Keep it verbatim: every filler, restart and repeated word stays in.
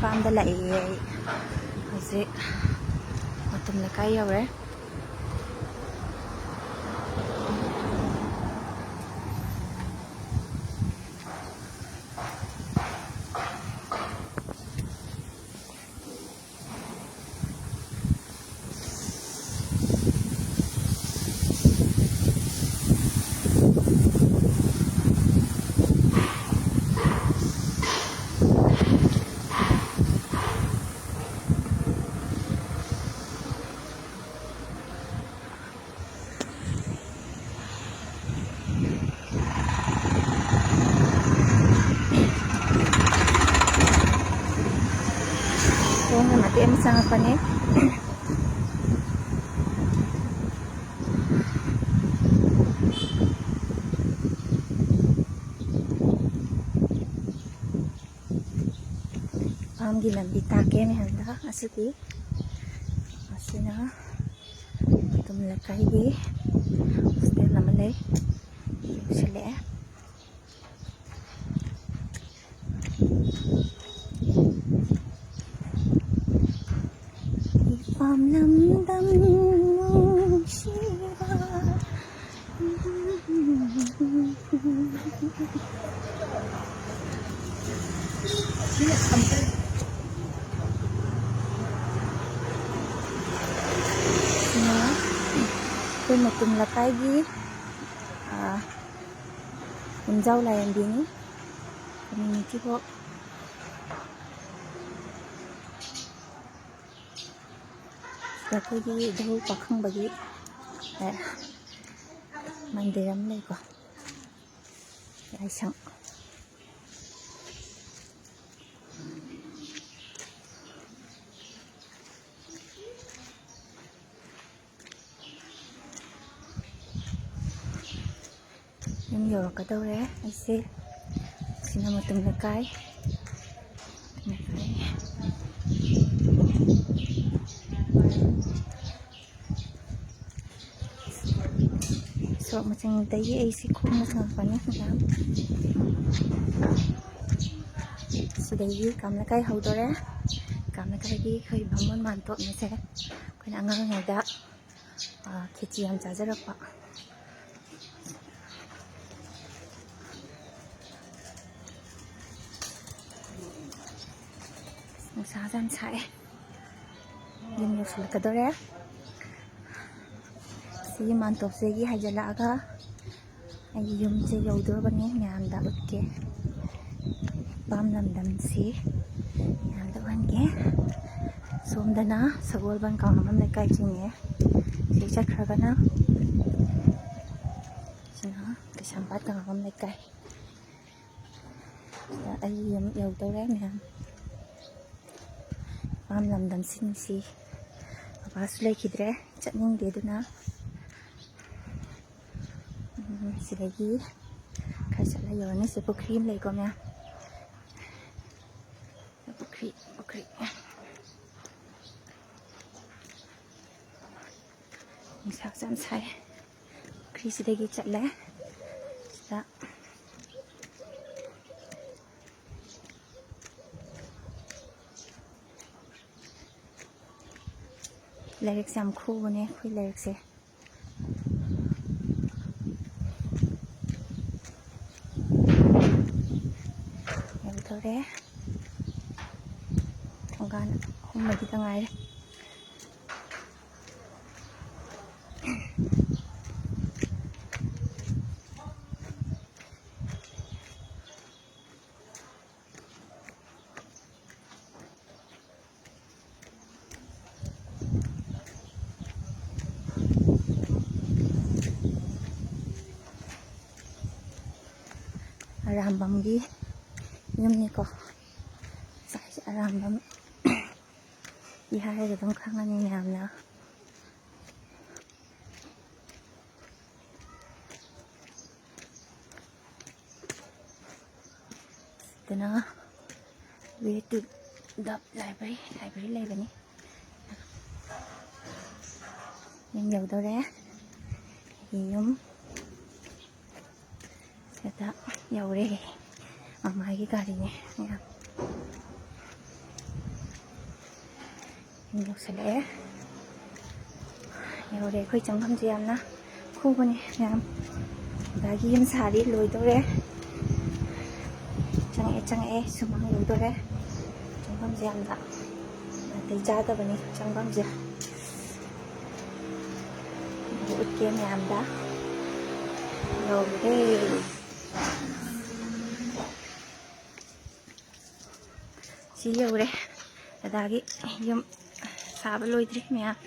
ꯐꯥꯝꯗ ꯂꯥꯛꯏꯌꯦ ꯑꯩ꯫ ꯍꯧꯖꯤꯛ ꯃꯇꯨꯝ ꯂꯩꯀꯥꯏ ꯌꯧꯔꯦ꯫ ꯈꯣꯡꯅ ꯃꯇꯦꯛ ꯑꯃ ꯆꯪꯉꯛꯄꯅꯦ꯫ ꯐꯥꯝꯒꯤ ꯂꯝꯕꯤ ꯇꯥꯛꯀꯦ ꯃꯌꯥꯝꯗ꯫ ꯑꯁꯤꯗꯤ, ꯑꯁꯤꯅ ꯃꯇꯨꯝ ꯂꯩꯀꯥꯏꯒꯤ ꯍꯣꯁꯇꯦꯜ ꯑꯃ ꯂꯩ, ꯌꯧꯁꯤꯜꯂꯛꯑꯦ꯫ ꯏꯄꯥꯝ ꯂꯝꯗꯝ ꯅꯨꯡꯁꯤꯕ꯫ ꯁꯤꯅ ꯑꯩꯈꯣꯏ ꯃꯇꯨꯝ ꯂꯩꯀꯥꯏꯒꯤ, ꯑꯥ, ꯌꯨꯝꯖꯥꯎ ꯂꯥꯏꯔꯦꯝꯕꯤꯅꯤ, community hall꯫ ꯁꯤꯗ ꯑꯩꯈꯣꯏꯒꯤ ꯙꯔꯨ ꯄꯥꯈꯪꯕꯒꯤ, ꯑꯦ, ꯃꯟꯗꯤꯔ ꯑꯃ ꯂꯩꯀꯣ, ꯂꯥꯏꯁꯪ꯫ ꯌꯨꯝ ꯌꯧꯔꯛꯀꯗꯧꯔꯦ ꯑꯩꯁꯦ꯫ ꯁꯤꯅ ꯃꯇꯨꯝ ꯂꯩꯀꯥꯏ꯫ ꯁꯣꯔꯣꯛ ꯃꯆꯤꯟꯗꯒꯤ ꯑꯩꯁꯦ ꯈꯣꯡꯅ ꯆꯪꯉꯛꯄꯅꯤ ꯃꯌꯥꯝ꯫ ꯁꯤꯗꯒꯤ ꯀꯥꯝꯂꯩꯀꯥꯏ ꯍꯧꯗꯣꯔꯦ꯫ ꯀꯥꯝꯂꯩꯀꯥꯏꯒꯤ ꯑꯩꯈꯣꯏ ꯕꯥꯃꯣꯟ ꯃꯥꯟꯇꯣꯞꯅꯤꯁꯦ꯫ ꯑꯩꯈꯣꯏꯅ ꯑꯉꯥꯡ ꯑꯣꯏꯔꯤꯉꯩꯗ, ꯑ, ꯈꯦꯆꯤ ꯌꯥꯝ ꯆꯥꯖꯔꯛꯄ꯫ ꯅꯨꯡꯁꯥꯁꯦ ꯌꯥꯝ ꯁꯥꯏ꯫ ꯌꯨꯝ ꯌꯧꯁꯤꯜꯂꯛꯀꯗꯣꯔꯦ꯫ ꯁꯤꯒꯤ ꯃꯥꯟꯇꯣꯞꯁꯤꯗꯒꯤ ꯍꯥꯏꯖꯤꯜꯂꯛꯑꯒ ꯑꯩꯒꯤ ꯌꯨꯝꯁꯦ ꯌꯧꯗꯣꯔꯕꯅꯤ꯫ ꯃꯌꯥꯝꯗ ꯎꯠꯀꯦ꯫ ꯏꯄꯥꯝ ꯂꯝꯗꯝꯁꯤ ꯃꯌꯥꯝꯗ ꯎꯍꯟꯒꯦ꯫ ꯁꯣꯝꯗꯅ ꯁꯒꯣꯜꯕꯟ ꯀꯥꯡꯉꯝꯕꯝ ꯂꯩꯀꯥꯏ ꯆꯤꯡꯉꯦ꯫ ꯁꯤ ꯆꯠꯈ꯭ꯔꯒꯅ ꯁꯤꯅ ꯀꯩꯁꯥꯝꯄꯥꯠ ꯀꯥꯡꯉꯝꯕꯝ ꯂꯩꯀꯥꯏ꯫ ꯁꯤꯗ ꯑꯩ ꯌꯨꯝ ꯌꯧꯗꯧꯔꯦ ꯃꯌꯥꯝ꯫ ꯏꯄꯥꯝ ꯂꯝꯗꯝꯁꯤꯡꯁꯤ ꯕꯕꯥꯁꯨ ꯂꯩꯈꯤꯗ꯭ꯔꯦ, ꯆꯠꯅꯤꯡꯗꯦ꯫ ꯑꯗꯨꯅ, ꯎꯝ, ꯁꯤꯗꯒꯤ ꯈꯔ ꯆꯠꯂ ꯌꯧꯔꯅꯤ꯫ ꯁꯤ ꯄꯨꯈ꯭ꯔꯤ ꯑꯃ ꯂꯩꯀꯣ ꯃꯌꯥꯝ꯫ ꯄꯨꯈ꯭ꯔꯤ, ꯄꯨꯈ꯭ꯔꯤ꯫ ꯅꯨꯡꯁꯥꯁꯨ ꯌꯥꯝ ꯁꯥꯏ꯫ ꯄꯨꯈ꯭ꯔꯤꯁꯤꯗꯒꯤ ꯆꯠꯂꯦ꯫ ꯁꯤꯗ ꯂꯥꯏꯔꯤꯛꯁꯦ ꯌꯥꯝ ꯈꯨꯕꯅꯦ ꯑꯩꯈꯣꯏ ꯂꯥꯏꯔꯤꯛꯁꯦ꯫ ꯌꯧꯗꯣꯔꯦ꯫ ꯊꯣꯡꯒꯥꯟ ꯑꯍꯨꯝ ꯃꯔꯤꯗ ꯉꯥꯏꯔꯦ꯫ ꯑꯔꯥꯝꯕꯝꯒꯤ ꯌꯨꯝꯅꯤꯀꯣ꯫ ꯁꯥꯏꯁꯦ ꯑꯔꯥꯝꯕꯝ ꯏ ꯍꯥꯏꯔꯒ ꯑꯗꯨꯝ ꯈꯪꯉꯅꯤ ꯃꯌꯥꯝꯅ꯫ ꯁꯤꯗꯅ Way to the library, library ꯂꯩꯕꯅꯤ꯫ ꯌꯨꯝ ꯌꯧꯗꯧꯔꯦ꯫ ꯑꯩꯒꯤ ꯌꯨꯝ꯫ ꯁꯤꯗ ꯌꯧꯔꯦ꯫ ꯃꯃꯥꯒꯤ ꯒꯥꯔꯤꯅꯦ꯫ ꯌꯥꯝ ꯌꯧꯁꯜꯂꯛꯑꯦ꯫ ꯌꯧꯔꯦ꯫ ꯑꯩꯈꯣꯏ ꯆꯪꯐꯝꯁꯦ ꯌꯥꯝꯅ ꯈꯨꯕꯅꯦ ꯃꯌꯥꯝ꯫ ꯑꯗꯒꯤ ꯌꯨꯝ ꯁꯥꯗꯤ ꯂꯣꯏꯗꯧꯔꯦ꯫ ꯆꯪꯉꯛꯑꯦ, ꯆꯪꯉꯛꯑꯦ꯫ ꯁꯨꯃꯥꯡ ꯌꯧꯗꯣꯔꯦ꯫ ꯆꯪꯐꯝꯁꯦ ꯌꯥꯝꯅ ꯅꯥꯇꯩ ꯆꯥꯗꯕꯅꯤ ꯆꯪꯐꯝꯁꯦ꯫ ꯎꯠꯀꯦ ꯃꯌꯥꯝꯗ꯫ ꯌꯧꯔꯦ꯫ ꯁꯤ ꯌꯧꯔꯦ꯫ ꯗꯗꯥꯒꯤ ꯌꯨꯝ ꯁꯥꯕ ꯂꯣꯏꯗ꯭ꯔꯤ ꯃꯌꯥꯝ꯫